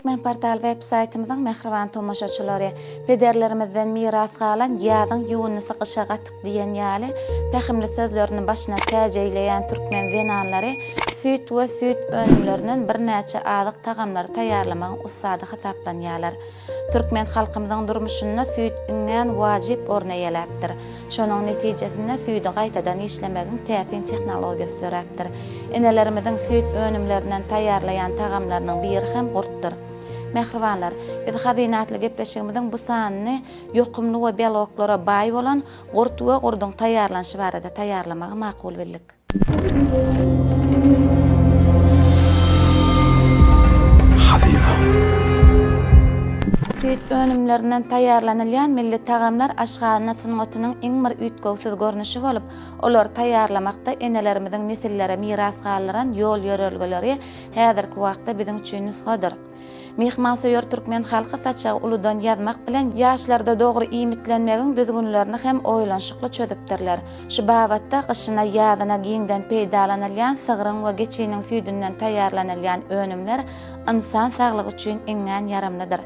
Türkmenportal web saýtymyzyň mähriban tomaşaçylary! Pederlerimizden miras galan Ýazyň ýuwundysy gyşa gatyk diýen ýaly pähimli sözlerini başyna täç eýleýän türkmen zenanlary süýt we süýt önümlerinden birnäçe azyk tagamlary taýýarlamagyň ussady hasaplanýarlar. Türkmen halkymyzyň durmuşynda süýt iňňän wajyp orun eýeläpdir. Şonuň netijesinde süýdi gaýtadan işlemegiň täsin tehnologiýasy döräpdir. Enelerimiziň süýt önümlerinden taýýarlaýan tagamlarynyň biri hem gurtdur. Mähribanlar, biz Hazyna atly gepleşigimiziň bu sanyny ýokumly we beloklara baý bolan gurt we gurduň taýýarlanyşy barada taýýarlamagy makul bildik. Hazyna. Süýt önümlerinden taýýarlanylýan milli tagamlar aşhana sungatynyň iň bir üýtgewsiz görnüşi bolup, olary taýýarlamakda enelerimiziň nesillere miras galdyran ýol-ýörelgeleri häzirki wagtda biziň üçin nusgadyr. Myhmansöýer türkmen halky saçagy uludan ýazmak bilen, ýaşlarda dogry iýmitlenmegiň düzgünlerini hem oýlanyşykly çözüpdirler. Şu babatda gyşyna, ýazyna giňden peýdalanylýan sygryň we geçiniň süýdünden taýýarlanylýan önümler ynsan saglygy üçin iňňän ýaramlydyr.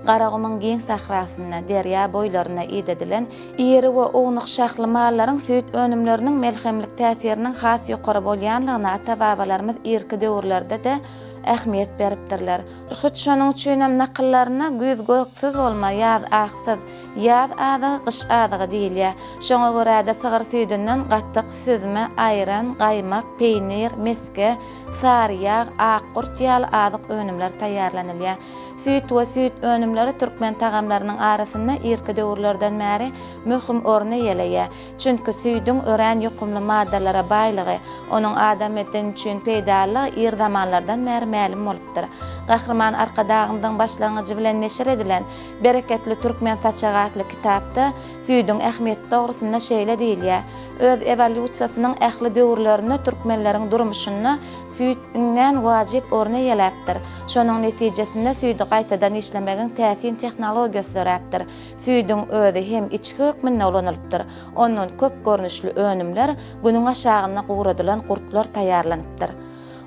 Garagumuň giň sährasynda, derýa boýlarynda idedilen iri we ownuk şahly mallaryň süýt önümleriniň melhemlik täsiriniň has ýokary bolýanlygyna ata-babalarymyz irki döwürlerde-de ähmiýet beripdirler. Hut şonuň üçinem nakyllarynda Güýz göksüz bolma, ýaz aksyz, Ýaz azygy, gyş azygy diýilýär. Şoňa görä-de sygyr süýdünden gatyk, süzme, aýran, gaýmak, peýnir, mesge, sary ýag, ak gurt ýaly azyk önümler taýýarlanylýar. Süýt we süýt önümleri türkmen tagamlarynyň arasynda irki döwürlerden bäri möhüm orun eýeleýär. Çünki süýdüň örän ýokumly maddalara baýlygy, onuň adam bedeni üçin peýdalylygy ir zamanlardan bäri mälim bolupdyr. Gahryman Arkadagymyzyň başlangyjy bilen neşir edilen Bereketli türkmen saçagy atly kitapda süýdüň ähmiýeti dogrusynda şeýle diýilýär, Öz ewolýusiýasynyň ähli döwürlerinde türkmenleriň durmuşynda süýt iňňän wajyp orun eýeläpdir. Şonuň netijesinde süýdi gaýtadan işlemegiň täsin tehnologiýasy döräpdir. Süýdüň özi hem içgi hökmünde ulanylypdyr. Ondan köp görnüşli önümler, günüň aşagynda guradylan gurtlar taýýarlanypdyr.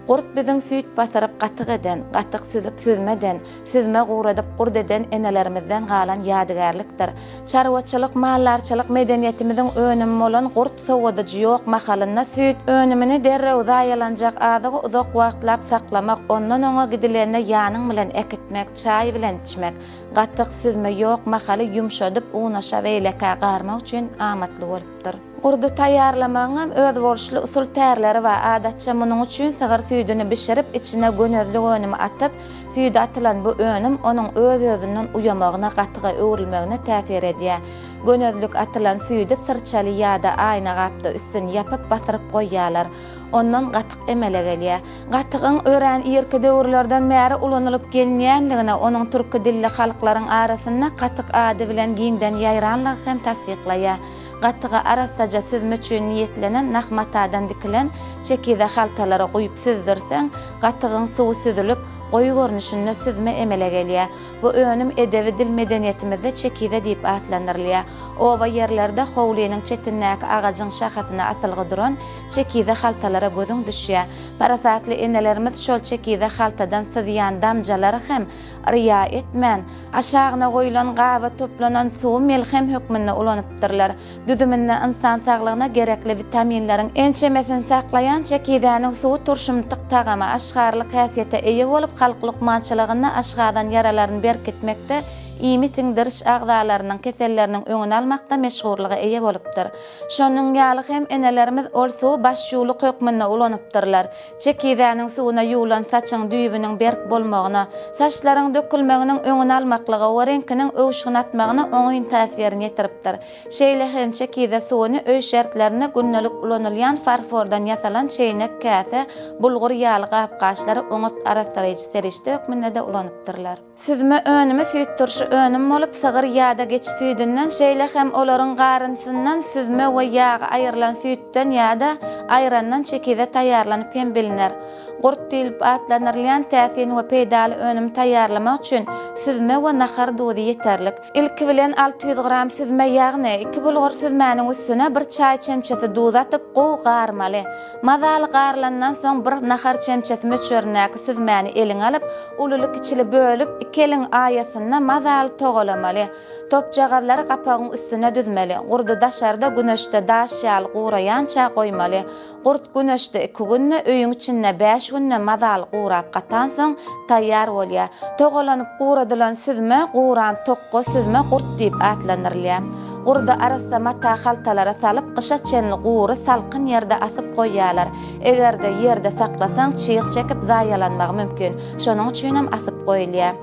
Gurt biziň süýt basyryp gatyk eden, gatyk süzüp süzme eden, süzme guradyp gurt eden enelerimizden galan ýadygärlikdir. Çarwaçylyk, maldarçylyk medeniýetimiziň önümi bolan gurt sowadyjy ýok mahalynda süýt önümini derrew zaýalanjak azygy uzak wagtlap saklamak, ondan oňa gidilende ýanyň bilen äkitmek, çaý bilen içmek, Gatyk, süzme ýok mahaly ýumşadyp unaşa beýlekä garmak üçin amatly bolupdyr. Gurdy taýýarlamagyňam özboluşly usul-tärleri bar. Adatça munuň üçin sygyr süýdüni bişirip, içine gönezlik önümi atyp, süýde atylan bu önüm onuň öz-özünden uýamagyna, gatyga öwrülmegine täsir edýär. Gönezlik atylan süýdi syrçaly ýa-da aýna gapda üstüni ýapyp basyryp goýýarlar. Ondan gatyk emele gelýär. Gatygyň örän irki döwürlerden bäri ulanylyp gelinýänligine onuň türki dilli halklaryň arasynda gatyk ady bilen giňden ýaýranlygy hem tassyklaýar. Gatygy arassaja süzme üçin niýetlenen nah matadan dikilen çekize haltalara guýup süzdürseň, gatygyň suwy süzülip, goýy görnüşinde süzme emele gelýär. Bu önüm edebi dil medeniýetimizde çekize diýip atlandyrylýar. Oba ýerlerde howlynyň çetindäki agajyň şahasyna asylgy duran çekize haltalara gözüň düşýär. Parasatly enelerimiz şol çekize haltadan syzýan damjalary hem yrýa etmän, aşagyna goýlan gaba toplanan suwy melhem hökmünde ulanypdyrlar. Düzüminde ynsan saglygyna gerekli witaminleriň ençemesini saklaýan çekizäniň suwy turşumtyk tagama, aşgarlyk häsiýete eýe bolup, halk lukmançylygynda aşgazan ýaralaryny berkitmekde, iýmit siňdiriş agzalarynyň keselleriniň öňüni almakda meşhurlyga eýe bolupdyr. Şonuň ýaly hem enelerimiz ol suwy baş ýuwluk hökmünde ulanypdyrlar. Çekizäniň suwuna ýuwlan saçyň düýbüniň berk bolmagyna, saçlaryň dökülmeginiň öňüni almaklyga we reňkiniň öwüşgin atmagyna oňyn täsirini ýetiripdir. Şeýle hem çekize suwuny öý şertlerinde gündelik ulanylýan farfordan ýasalan çeýnek, käse, bulgur ýaly gap-gaçlary oňat arassalaýjy serişde hökmünde-de ulanypdyrlar. Süzme önümi süýtturşy önüm bolup, sygyr ýa-da geçi süýdünden, şeýle hem olaryň garyndysyndan süzme we ýagy aýrylan süýtden ýa-da aýrandan çekize taýýarlanyp hem bilner. Gurt diýlip atlandyrylýan täsin we peýdaly önümi taýýarlamak üçin süzme we nahar duzy ýeterlik. Ilki bilen 600 gram süzme ýagny iki bulgur süzmäniň üstüne bir çaý çemçesi duz atyp, gowy garmaly. Mazaly garylandan soň bir nahar çemçesi möçberindäki süzmäni eliňe alyp, ululy-kiçili bölüp, iki eliň aýasynda mazaly togalamaly. Topjagazlary gapagyň üstüne düzmeli. Gurdy daşarda güneşde daş ýaly guraýança goýmaly. Gurt güneşde iki günde, öýüň içinde bäş günde mazaly gurap gatansoň, taýýar bolýar. Togalanyp guradylan süzme, guran tokga süzme gurt diýip atlandyrylýar. Gurdy arassa mata haltalara salyp, gyşa çenli gury, salkyn ýerde asyp goýýarlar. Eger-de ýerde saklasaň, çyg çekip zaýalanmagy mümkin. Şonuň üçinem asyp goýulýar.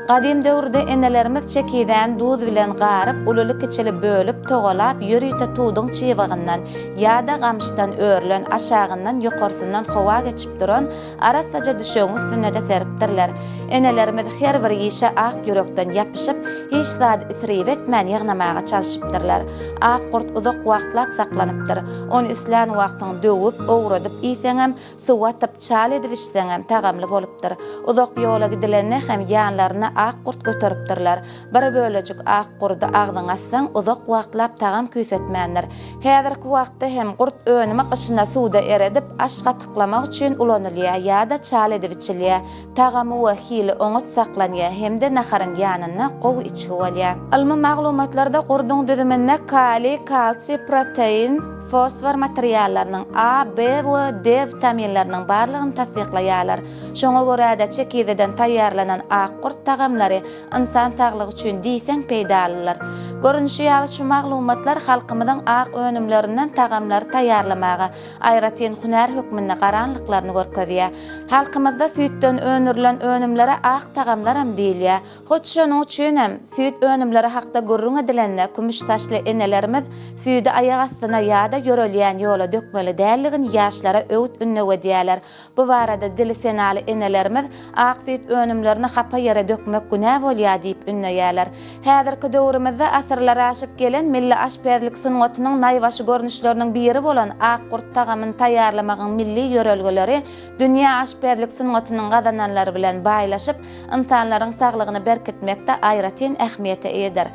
Gadym döwürde enelerimiz çekizäni duz bilen garyp, ululy-kiçili bölüp, togalap, ýörite tuduň çybygyndan ýa-da gamyşdan örülen, aşagyndan, ýokarsyndan howa geçip duran arassaja düşegiň üstünde-de seripdirler. Enelerimiz her bir işe ak ýürekden ýapyşyp, hiç zady isrip etmän ýygnamaga çalşypdyrlar. Ak gurt uzak wagtlap saklanypdyr. Ony islän wagtyň döwüp, owradyp iýseňem, Suwa atyp, çal edip içseňem, tagamly bolupdyr. Uzak ýola gidilende hem ýanlaryna ak gurt göteripdirler. Bir bölejik ak gurdy agzyňa atsaň, uzak wagtlap tagam küýsetmändir. Häzirki wagtda hem gurt önümi gyşyna suwda eredip, aş gatyklamak üçin ulanylýar ýa-da çal edip içilýär. Tagamy we hili oňat saklanýar hem-de naharyň ýanynda gowy içgi bolýar. Ylmy maglumatlarda gurduň düzüminde kaliý, kalsiý, protein, fosfor materiallarynyň, A, B we D witaminleriniň barlygyny tassyklaýarlar. Şoňa görä-de, çekizeden taýýarlanan ak gurt tagamlary ynsan saglygy üçin diýseň peýdalydyr. Görnüşi ýaly, şu maglumatlar halkymyzyň ak önümlerinden tagamlary taýýarlamaga aýratyn hünär hökmünde garanlyklaryny görkezýär. Halkymyzda süýtden öndürilen önümlere ak tagamlaram diýilýär. Hut şonuň üçin hem, süýt önümleri hakda gürrüň edilende, kümüş saçly enelerimiz süýdi aýak astyna ýa-da ýörelýän ýola dökmeli däldigini ýaşlara öwüt-ündew edýärler. Bu barada dili senaly enelerimiz ak süýt önümlerini hapa ýere dökmek günä bolýar diýip ündeýärler. Häzirki döwrümizde asyrlar aşyp gelen milli aşpezlik sungatynyň naýbaşy görnüşleriniň biri bolan ak gurt tagamyny taýýarlamagyň milli ýörelgeleri dünýä aşpezlik sungatynyň gazananlary bilen baýlaşyp, ynsanlaryň saglygyny berkitmekde aýratyn ähmiýete eýedir.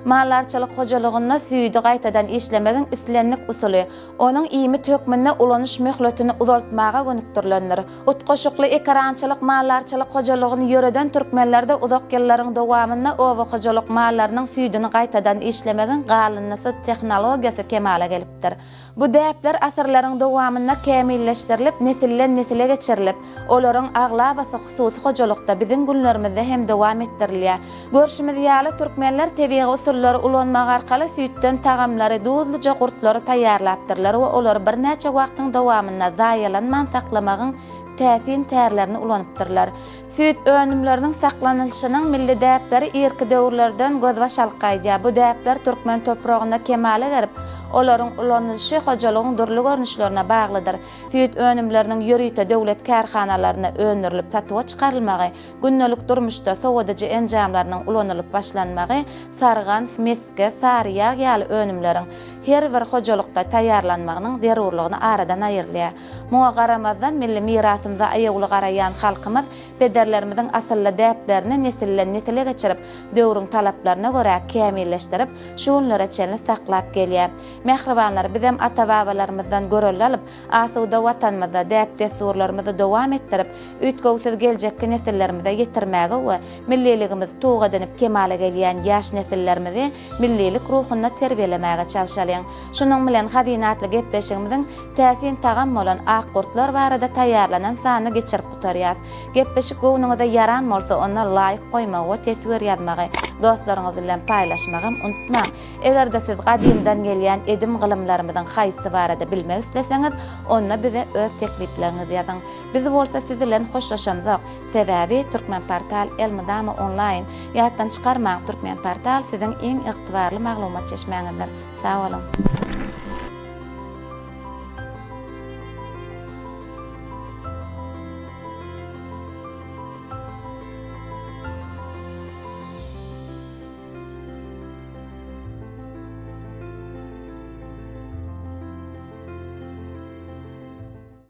Maldarçylyk hojalygynda süýdi gaýtadan işlemegiň islendik usuly, onuň iýmit hökmünde ulanyş möhletini uzaltmaga gönükdirilendir. Utgaşykly ekerançylyk maldarçylyk hojalygyny ýöreden türkmenlerde uzak ýyllaryň dowamynda oba hojalyk mallarynyň süýdüni gaýtadan işlemegiň galyndysyz tehnologiýasy kemala gelipdir. Bu däpler asyrlaryň dowamynda kämilleşdirilip, nesilden-nesile geçirilip, olaryň aglabasy hususy hojalykda biziň günlerimizde hem dowam etdirilýär. Görşümiz ýaly, türkmenler tebigy usullary ulanmak arkaly süýtden tagamlary, duzluja gurtlary taýýarlapdyrlar we olary birnäçe wagtyň dowamynda zaýalanman saklamagyň täsin tärlerini ulanypdyrlar. Süýt önümleriniň saklanylyşynyň milli däpleri irki döwürlerden gözbaş alyp gaýdýar. Bu däpler türkmen topragynda kemala gelip, olaryň ulanylyşy hojalygyň dürli görnüşlerine baglydyr. Süýt önümleriniň ýörite döwlet kärhanalarynda öndürilip satuwa çykarylmagy, gündelik durmuşda sowadyjy enjamlarynyň ulanylyp başlanmagy sargan, mesge, sary ýag ýaly önümleriň her bir hojalykda taýýarlanmagynyň zerurlygyny aradan aýyrylýar. Muňa garamazdan, milli mirasymyza aýawly garaýan halkymyz pederlerimiziň asylly däplerini nesilden-nesile geçirip, döwrüň talaplaryna görä kämilleşdirip, şu günlere çenli saklap gelýär. Mähribanlar, bizem ata-babalarymyzdan görelde alyp, asuda Watanymyzda däp-dessurlarymyzy dowam etdirip, üýtgewsiz geljekki nesillerimize ýetirmäge we milliligimizi tug edinip kemala gelýän ýaş nesillerimizi millilik ruhunda terbiýelemäge çalşalyň. Şunuň bilen Hazyna atly gepleşigimiziň täsin tagam bolan ak gurtlar barada taýýarlanan sanyny geçirip gutarýas. Gepleşik göwnüňize ýaran bolsa onda laýk goýmagy we teswir ýazmagy, dostlaryňyz bilen paýlaşmagam unutmaň. Eger-de siz gadymdan gelýän edim-gylymlarymyzyň haýsy barada bilmek isleseňiz, onda bize öz teklipleriňizi ýazyň. Biz bolsa siz bilen hoşlaşamzok. Sebäbi Türkmenportal elmydama onlaýn. Ýatdan çykarmaň, Türkmenportal siziň iň ygtybarly maglumat çeşmäňizdir. Sag boluň!